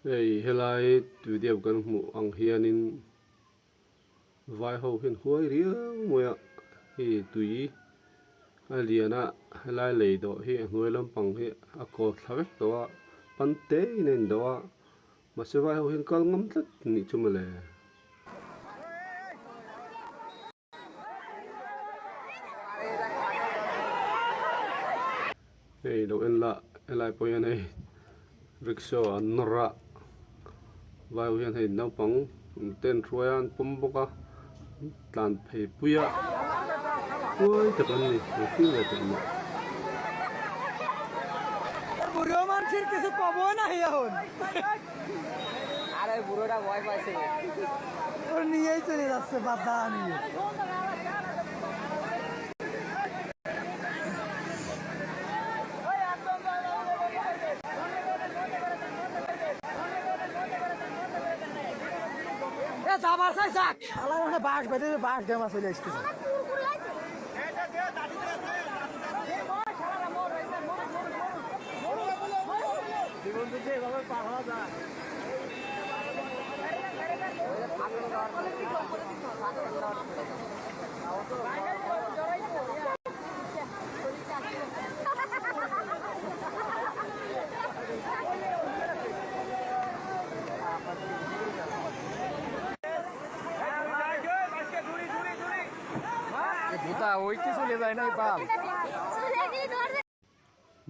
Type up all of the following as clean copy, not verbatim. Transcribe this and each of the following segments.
Hei helai video kan hmuh ang hianin vai ho hian huai riau mai a, hei tui a lian a helai lei dawh hi a hnuai lampang hi a kaw thla vek tawh a, pan te in a indawh a, mahse vai ho hian kal ngam tlat nih chu mawle. Hei lo en la helai pawh hian hei rickshaw an nawr a vai ho hian hei naupang te an hruai a an pawm bawk a an tlan phei pui a huai tak an ni an fim ve tawh mah.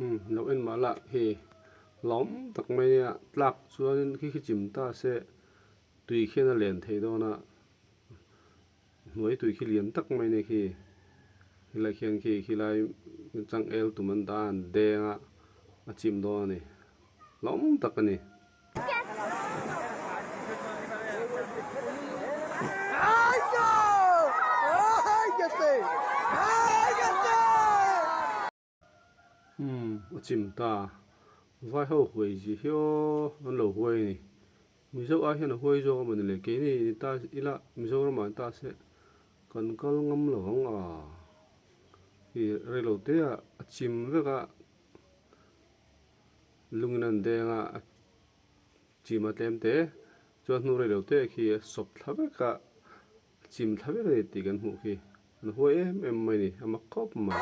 Umm lo en mah lah khi lawm tak mai a tlak chuanin khi khi chim ta se tui khian a len thei dawn a hnuai tui khi lian tak mai a ni khi helai khian khi khilai changel tum an dah a an deng a a chim dawn a ni lawm tak a ni. Umm a chim ta. Vai ho huai zia hi aw an lo huai a ni. Mizo ai hian a huai zawk a mawni le keini ni ta ila Mizoramah ni ta se kan kal ngam lo ang a. Ih reilo te ah a chim vek a lungin an deng a a chim a tlem te chuan hnu reilo te khi a sawp thla vek a. Chim thla vek a ni tih kan hmuh khi an huai em em mai a ni a mak khawp mai.